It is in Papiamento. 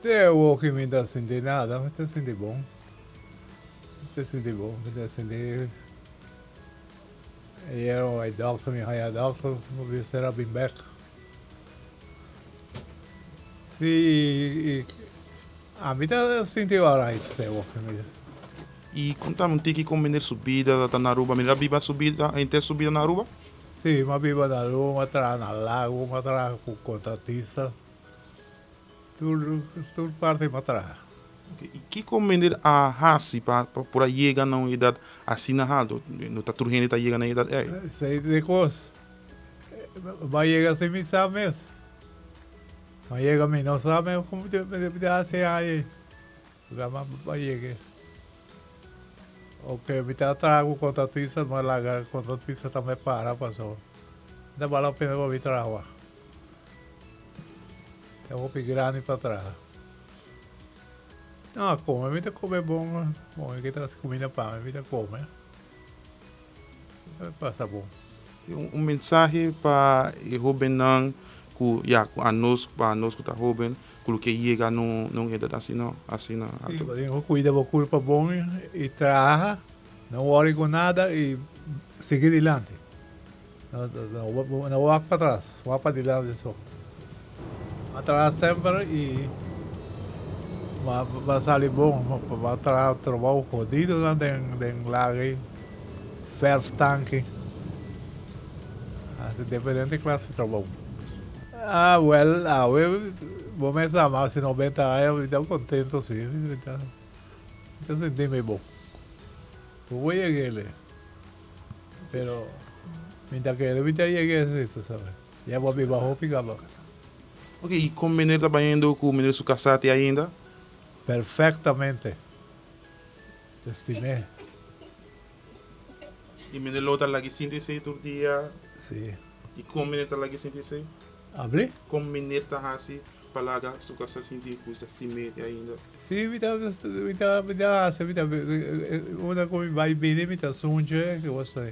Te awor ki mi ta sinti nada, mi ta sinti bon. Mi ta sinti bon, mi ta sinti Ayer mi bai dokter, mi haya dokter, mi mester a bin bek. Si, i ami ta sinti alright te awor ki mi. I konta mi un tiki kon meneer su bida ta na Aruba. Meneer a biba su bida, henter su bida na Aruba? Si, mi a biba na Aruba, mi a traha na Lago, mi a traha ku kontratista. Tur tur parti pa traha. I kiko mender a hasi pa por a yega na un edat asina haltu? No ta tur hende ta yega na e edat ei. Esei ta e kos. Bo a yega sin mi sa mes. Bo a yega mi no sa mes komo mi ta hasi ai. Bo a yega. Oke mi ta traha ku kontratista mi a laga kontratista tambe para pasobra no ta bal la pena pa mi traha. Ta hopi grandi pa traha. No, come mi ta come bon. Bon, e ke ta hasi cuminda pa mi, mi ta come. Ta pasa bon. Un mensahe pa e hobennan ku ya ku anos pa anos ku ta hoben ku lo ke yega na un edat asina asina alto. Si, bo tin ku kuida bo kurpa bon i traha, no wòri ku nada i sigui dilanti. No wak patras, wak padilanti so. A traha semper y a sali bon. A traha trabou jodido nan den laga ey, verf tanki, hasi diferente clase di trabou. Ah wel, awe bo mes a hasi 90 aña mi ta contento si, mi ta sinti mi bon. Bo yega ele. Pero mi ta kere mi ta yega ese tu sabe. Ya bo a biba hopi kaba. Ok, y con meneer ta bayendo cu meneer su casa te ainda? Perfectamente. Te stim'é. Y meneer lo ta lagi sinti esey tur dia? Si. Y con meneer ta lagi sinti esey? Abri? Con meneer ta haci pa laga su casa sinti cu ta stim'é te ainda? Si, mi ta, mi ta, mi ta haci, mi ta, unda cu mi bay bini mi ta sunche, cu bo sa.